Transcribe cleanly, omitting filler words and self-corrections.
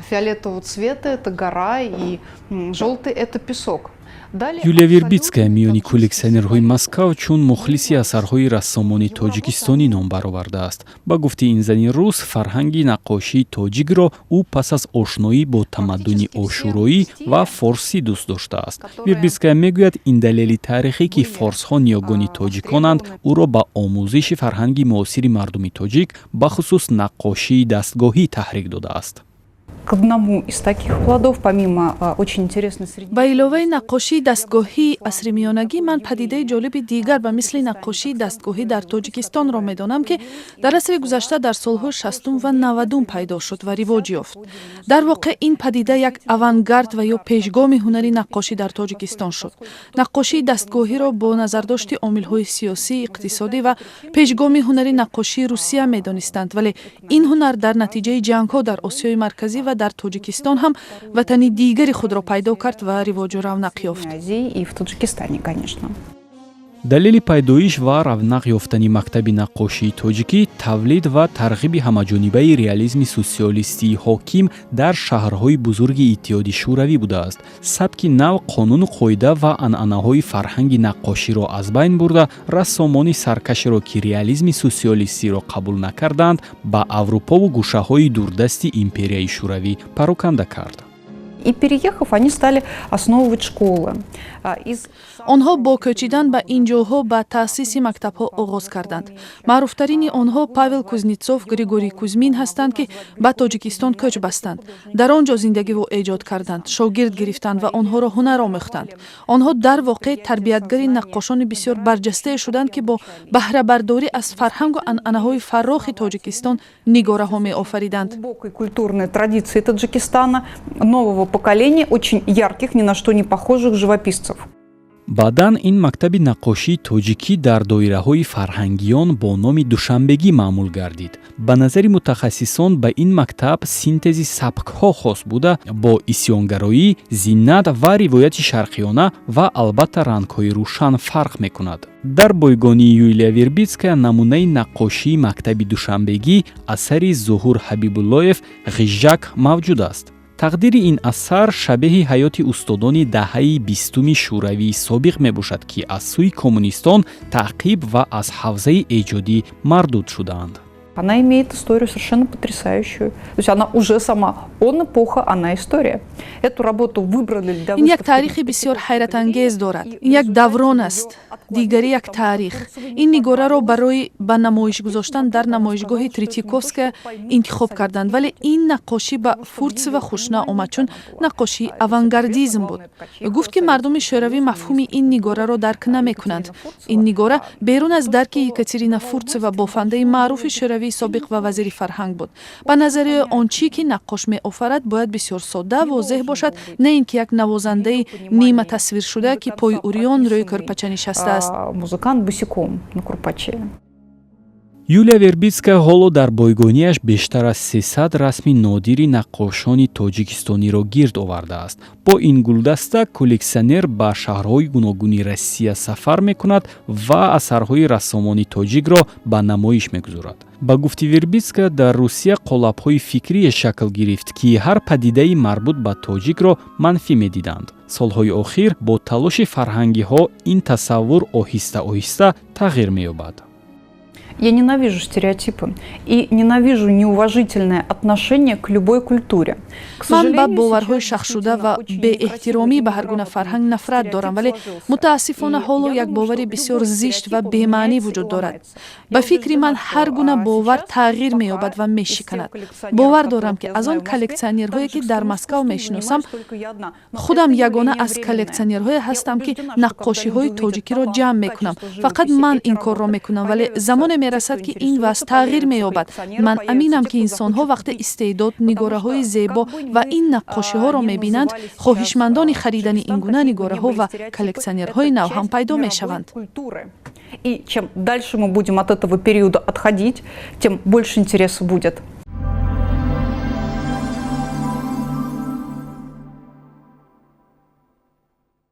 Фиолетового цвета это гора, и желтый это песок. Юлия Вербицкая миёни коллексионерҳои Москав чун мухлиси асарҳои рассомони тоҷикистонӣ ном баровардааст. Ба гуфти ин зани рус, фарҳанги наққошии тоҷикро ӯ пас аз ошноӣ бо тамаддуни ошӯроӣ ва форсӣ дӯст доштааст. Вербицкая мегӯяд, ин далели таърихӣ, ки форсҳо ниёгони тоҷиконанд, ӯро ба омӯзиши фарҳанги муосири мардуми тоҷик, бахусус наққошии дастгоҳӣ, таҳрик додааст. К одному из таких плодов, помимо очень интересной среди. Ба иловаи наққошии дастгоҳии асри миёнагӣ, ман падидаи ҷолиби дигар ба мисли наққошии дастгоҳӣ дар Тоҷикистонро медонам, ки дар асри гузашта, дар солҳои 60-ум ва 90-ум пайдо шуд ва ривоҷ ёфт. Дар воқеъ, ин падида як авангард ва ё пешгоми ҳунари наққошӣ дар Тоҷикистон шуд. Наққошии дастгоҳиро бо назардошти омилҳои сиёсӣ, иқтисодӣ ва пешгоми ҳунари наққошии Русия медонистанд, вале ин ҳунар дар натиҷаи ҷангҳо дар Осиёи Марказӣ ва дар Тоҷикистон ҳам ватани дигари худро пайдо кард ва ривоҷу равнақ ёфт. И в Таджикистане, конечно. Далели пайдоиш ва равнақ ёфтани мактаби наққошии тоҷикӣ тавлид ва тарғиби ҳамаҷонибаи реализми социалистии ҳоким дар шаҳрҳои бузурги Иттиҳоди Шӯравӣ будааст. Сабки нав қонуну қоида ва анъанаҳои фарҳанги наққоширо аз байн бурда, рассомони саркашеро, ки реализми социалистиро қабул накарданд, ба Аврупову гӯшаҳои дурдасти империяи Шӯравӣ пароканда кард. И, переехав, они стали основывать школы. Из Онҳо бо кӯчидан ба ин ҷойҳо ба таъсиси мактабҳо оғоз карданд. Маъруфтарини онҳо Павел Кузнецов, Григорий Кузьмин ҳастанд, ки ба Тоҷикистон кӯч бастанд, дар он ҷо зиндагиву эҷод карданд, шогирд гирифтанд ва онҳоро ҳунар омӯхтанд. Онҳо дар воқеъ тарбиятгари наққошони бисёр барҷастае шуданд, ки бо баҳрабардорӣ аз фарҳангу анъанаҳои фаррохи Тоҷикистон нигораҳо меофариданд. Глубокой культурной традиции Таджикистана, нового поколения очень ярких, ни на что не похожих живописцев. Баъдан ин мактаби наққошии тоҷикӣ дар доираҳои фарҳангиён бо номи душанбегӣ маъмул гардид. Ба назари мутахассисон, ба ин мактаб синтези сабкҳо хос буда, бо исёнгароӣ, зинат ва ривояти шарқиёна ва албатта рангҳои рӯшан фарқ мекунад. Дар бойгонии Юлия Вербицкая намунаи наққошии мактаби душанбегӣ, асари Зуҳур Ҳабибуллоев «Ғижжак» мавҷуд аст. Тақдири ин асар шабеҳи ҳаёти устодони даҳаи 20-уми Шӯравии собиқ мебошад, ки аз сӯи коммунистон таъқиб ва аз ҳавзаи эҷодӣ мардуд шудаанд. Она имеет историю совершенно потрясающую. То есть она уже сама, он эпоха, она история. Эту работу выбрали для Ин як таърихи бисёр ҳайратангез дорад. Ин як даврон аст, дигари як таърих. Ин нигораро барои ба намоиш гузоштан дар намоишгоҳи Третьяковская интихоб карданд, вале ин наққошӣ ба Фурцева хуш наомад, чун наққошии авангардизм буд. Гуфт, ки мардуми шӯравӣ мафҳуми ин нигораро дарк намекунанд. Ин нигора берун аз дарки Екатерина Фурцева, бофандаи маъруфи шӯравии собиқ ва вазири фарҳанг буд. Ба назари ӯ, он чӣ ки наққош меофарад, бояд бисёр содда, возеҳ бошад, на ин ки як навозандаи ниматасвиршуда, ки пои урён рӯи кӯрпача нишастааст. Музыкант босиком на курпаче. Юлия Вербицкая ҳоло дар бойгониаш бештар аз 300 расми нодири наққошони тоҷикистониро гирд овардааст. Бо ин гулдаста коллексионер ба шаҳрҳои гуногуни Россия сафар мекунад ва асарҳои рассомони тоҷикро ба намоиш мегузорад. Ба гуфти Вербицкая, дар Русия қолабҳои фикрие шакл гирифт, ки ҳар падидаи марбут ба тоҷикро манфӣ медиданд. Солҳои охир бо талоши фарҳангиҳо ин тасаввур оҳиста оҳиста тағйир меёбад. Я ненавижу стереотипы и ненавижу неуважительное отношение к любой культуре. Ман ба боварҳои шахшуда ва беэҳтиромӣ ба ҳар гуна фарҳанг нафрат дорам, вале мутаассифона, ҳоло як бовари бисёр зишт ва бемаънӣ вуҷуд дорад. Ба фикри ман, ҳар гуна бовар тағйир меёбад ва мешиканад. Бовар дорам, ки аз он коллексионерҳое, ки дар Москав мешиносам, худам ягона аз коллексионерҳое ҳастам, ки наққошиҳои тоҷикиро ҷамъ мекунам. Фақат ман ин корро мекунам, вале замоне мерасад, ки ин вазъ тағйир меёбад. Ман аминам, ки инсонҳо вақте истеъдод, нигораҳои зебо ва ин наққошиҳоро мебинанд, хоҳишмандони харидани ин гуна нигораҳо ва коллексионерҳои нав ҳам пайдо мешаванд. И чем дальше мы будем от этого периода отходить, тем больше интереса будет.